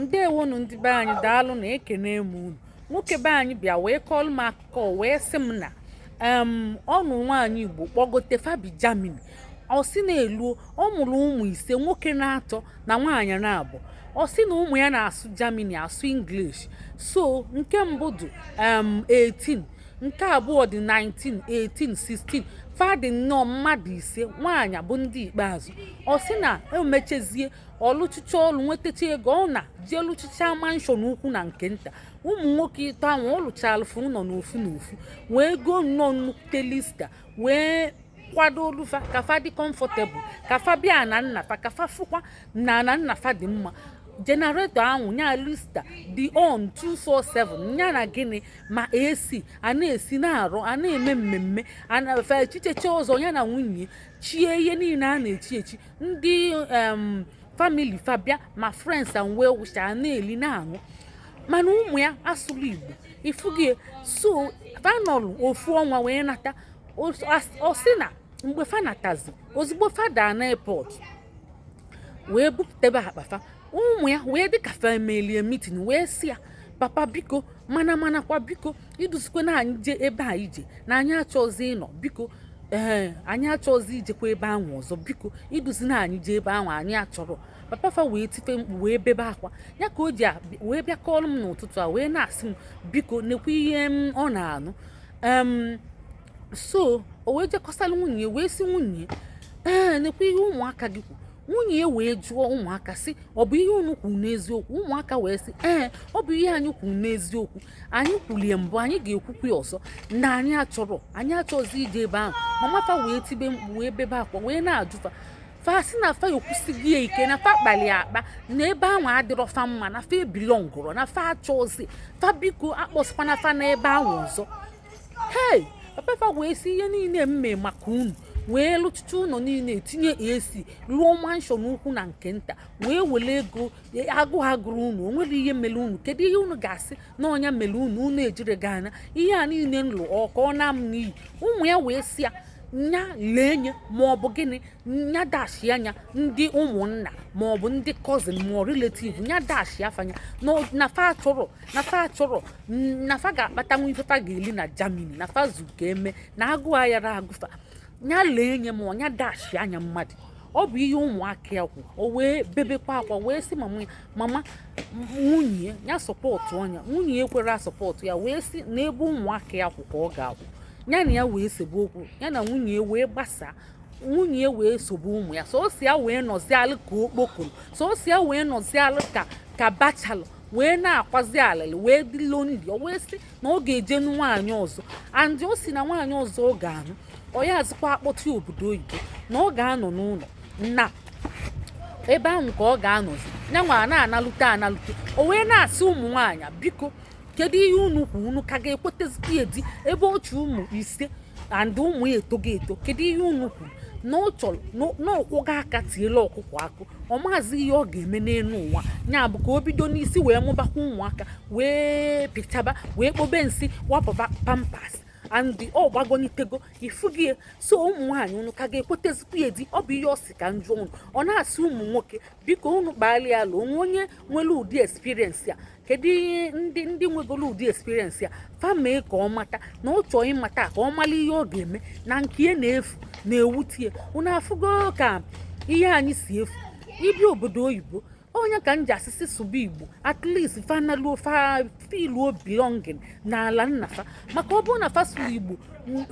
Ndewonu ndị be anyị, daalụ na ekene m unu. Nwoke be anyị bịa wee kọọlụ m akụkọ, wee sị m na ọnụ nwaanyị Igbo kpọgote fa bi Germany. Ọ sị na-eluo ọ mụrụ ụmụ ise, nwoke na-atọ na nwaanyị na-abụ. Ọ sị na ụmụ ya na-asụ Germany, asụ English. So nke mbụ dị 18, nke abụọ dị 19, 18, 16. Fa dị nnọọ mmadụ ise, nwaanyị bụ ndị ikpeazụ. Ọ sị na emechezie ọlụchicha ọlụ, nwetacha ego, ọ na jee lụchicha mansion ukwu na nke nta. Ụmụ nwoke ịtọ ahụ ọ lụchala fụ nọ n'ofu n'ofu, wee goo nnọọ nnukwute Lister, wee kwado olufa ka fa dị comfortable, ka fa bịa na nna fa, ka fa fụkwa na nna fa dị mma. Generator ahụ nya Lister dị on 247 nya na gịnị ma AC a na-esi na-arụ, a na-eme mmemme fa echicheche ọzọ, ya na nwunye chie ihe niile a na-echi echi, ndị family fa bịa, ma friends and well wisher, a na-eli na-aṅụ. Mana ụmụ ya asụrụ Igbo ifugie. So fa nọrụ ofu ọnwa wee nata. Ọ sị na mgbe fa natazi, ozugbo fa daa na airport wee bupụtebe akpa fa, ụmụ ya wee dị ka fa emelie meeting, wee sị ya, "Papa, biko, mana manakwa, biko, iduzikwa na anyị jee ebe a ije na anyị achọzi ịnọ. Biko, ee, anyị achọzi ijekwa ebe ahụ ọzọ. Biko, iduzi na anyị jee ebe ahụ, anyị achọrọ." Papa fa wee tife mkpu, wee bebe akwa. Ya ka o ji wee bịa kọọrọ m n'ụtụtụ a, wee na-asị m, biko, nekwa ihe m ọ na-anụ. So o wee jekọsara nwunye ya, wee sị nwunye, "Ee, nekwa ihe ụmụaka gị kwu." Nwunye ya wee jụọ ụmụaka sị, "Ọ bụ ihe unu kwuru n'eziokwu?" Ụmụaka wee sị, "Ee, ọ bụ ihe anyị kwuru n'eziokwu. Anyị kwulie mbụ, anyị ga-ekwukwa ya ọzọ na anyị achọrọ, anyị achọzi ije ebe ahụ." Mama fa wee tibe mkpu, wee bebe akwa, wee na-ajụ fa. Fa sị na fa ekwusighị ya ike, na fa kpali akpa na ebe ahụ adịrọ fa mma, na fa ebelongụrọ, na fa achọzi. Fa biko akpọsịkwana fa n'ebe ahụ ọzọ. Hei, papa fa wee sị, "Ihe niile m mee maka unu, wee lụchicha ụlọ niile, etinye AC, lụọ mansion ukwu na nke nta, wee were ego agụ ha gụrụ unu, o nwere ihe mere unu? Kedu ihe unu ga-asị na ọnya mere unu unu ejiri gaa na ihe a niile nlụ ọ ka ọ na m n'iyi?" Ụmụ ya wee sị ya nya lee nye, ma ọ bụ gịnị, nya dashi anya ndị ụmụnna, ma ọ bụ ndị cousin, ma ọ relative, nya dashi afanya na fa achọrọ, na fa achọrọ, na fa ga-akpatanwu ife fa ga-eli na Germany, na fa zu ka eme na agụụ ayara agụfa. Nya lee nye, ma ọ nya dashi anya mmadụ. Ọ bụ ihe ụmụaka ya kwu. O wee bebekwa akwa, wee sị mama ya, mama nwunye ya support ọnya. Nwunye ya ekwere asupport ya, wee sị na ebe ụmụaka ya kwụ ka ọ ga-akwụ. Ya na ya wee sebe okwu, ya na nwunye ya wee gbasaa. Nwunye ya wee sobe ụmụ ya, sọsọ ya wee nọzialụ ka okpokoro, sọsọ ya wee nọzialụ ka bachelor, wee na-akwazi alịlị, wee dị lonely. O wee sị na ọ ga-eje nụ nwaanyị ọzọ, and o si na nwaanyị ọzọ ọ ga-anụ, ọ ya azụkwa akpọtụ obodo oyibo, na ọ ga-anọ n'ụlọ na ebe ahụ ka ọ ga-anọzi ya nwa na-analute analute. O wee na-asị ụmụ nwaanyị, biko, kedu ihe unu kwu? Unu ka ga-ekwetazikwa ya di ebe otu ụmụ ise and ụmụ ya etogo eto? Kedu ihe unu kwuru na ọ chọrọ na ọkwụga aka tiela ọkụkọ akụ? Ọ maazị ihe ọ ga-eme n'elu ụwa ya bụ ka o bido n'isi wee mụbakwa ụmụaka, wee pịchaba, wee kpobe nsị, wapụba Pampers, and ọ gbagonitego ifugie. So ụmụ nwaanyị, unu ka ga-ekwetezikwa ya di? Ọ bụ ihe ọ sị ka njụ unu. Ọ na-asị ụmụ nwoke, biko, unu kpalịa ala onwe onye nwere ụdị experience ya. Kedu ihe ndị nwegoro ụdị experience ya fa mee ka ọ mata na ọ chọọ ịmata, ka ọ mara ihe ọ ga-eme na nke ya na-efu na-ewutie. Unu afụgo ka ihe anyị si efu ịbịa obodo oyibo. Onye ka m ji asịsị sụba Igbo, at least fa naluo, fa feeluo belonging n'ala nna fa. Maka ọ bụrụ na fa sụrụ Igbo,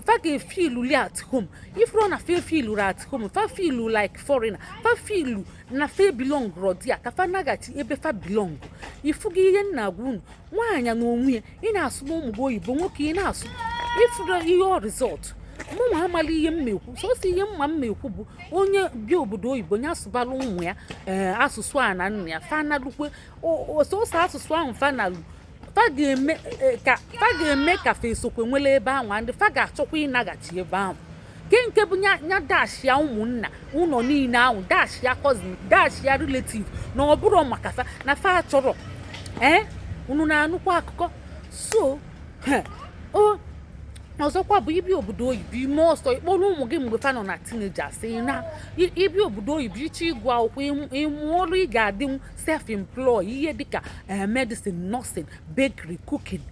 fa ga-efeeluli at home. Ifuru na fa efeeluru at home, fa feelu like foreigner, fa feelu na fa belong rodia, ka fa naghachi ebe fa belong. Ifugo ihe nna agwa unu? Nwaanyị na onwe ya, ị na-asụ ụmụ gị oyibo, nwoke ị na-asụ, ifuru ihe ọ result. Mụnwa amala ihe m mekwu. Sọsọ ihe mma m mekwu bụ onye bịa obodo oyibo, ya asụbala ụmụ ya ee asụsụ a na nna ya fanalukwe sọsọ asụsụ ahụ fanalu. Fa ga-eme ka fa ga-eme ka fa esokwe nwere ebe ahụ, ndị fa ga-achọkwa ịnaghachi ebe ahụ. Ke nke bụ nya dashia ụmụnna ụlọ niile ahụ, dashia cousin, dashia relative, na ọ bụrụ maka fa na fa chọrọ. Ee, unu na-anụkwa akụkọ. So o Ọzọkwa bụ ịbịa obodo oyibo, ime ọsọ ịkpọrọ ụmụ gị mgbe fa nọ na teenagers. Na ịbịa obodo oyibo, ịchọ ịgụ akwụkwọ, ịmụ ọrụ, ị ga-adị self employed, ihe dịka medicine, nursing, bakery, cooking.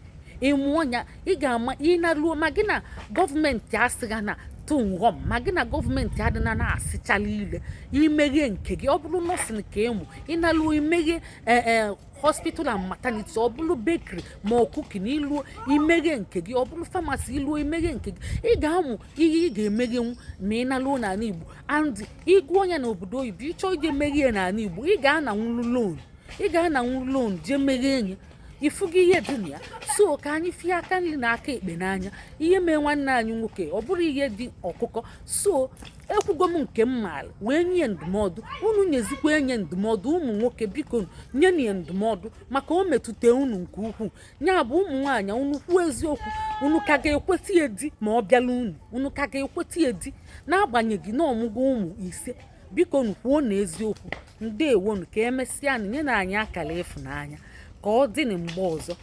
Ịmụọ ya, ị ga-ama ịnaruo ma gị na gọọmenti asịgha na tụ nghọm, ma gị na gọọmenti adịna na-asịchala ile. Imeghe nke gị, ọ bụrụ nursing ka ịmụ, ịnaluo imeghe ee hospital and maternity, ọ bụrụ bakery ma ọ cooking, iluo imeghe nke gị, ọ bụrụ pharmacy, iluo imeghe nke gị. Ị ga-amụ ihe ị ga-emeghenwu ma ị naluo n'ala Igbo. And ịgụọ ya n'obodo oyibo, ịchọọ ije meghee n'ala Igbo, ị ga-ananwuru loan, ị ga-ananwuru loan jee meghee enyi. Ifugo ihe dị na ya? So ka anyị fie aka nri na aka ekpe n'anya. Ihe mee nwanne anyị nwoke, ọ bụrụ ihe dị ọkụkọ. So ekwugo m nke m maara wee nye ndụmọdụ. Unu nyezikwa enye ndụmọdụ. Ụmụ nwoke, biko, nye ya ndụmọdụ maka o metụta unu nke ukwuu. Ya bụ, ụmụ nwaanyị, unu kwuo eziokwu, unu ka ga-ekweta ya di ma ọ bịala unu? Unu ka ga-ekweta ya di n'agbanyeghị na ọmụgo ụmụ 5? Biko, unu kwuo na eziokwu. Ndewonu, ka emesịa. Nye na anyị akara ịfụnanya. Ka ọ dị na mgbe ọzọ.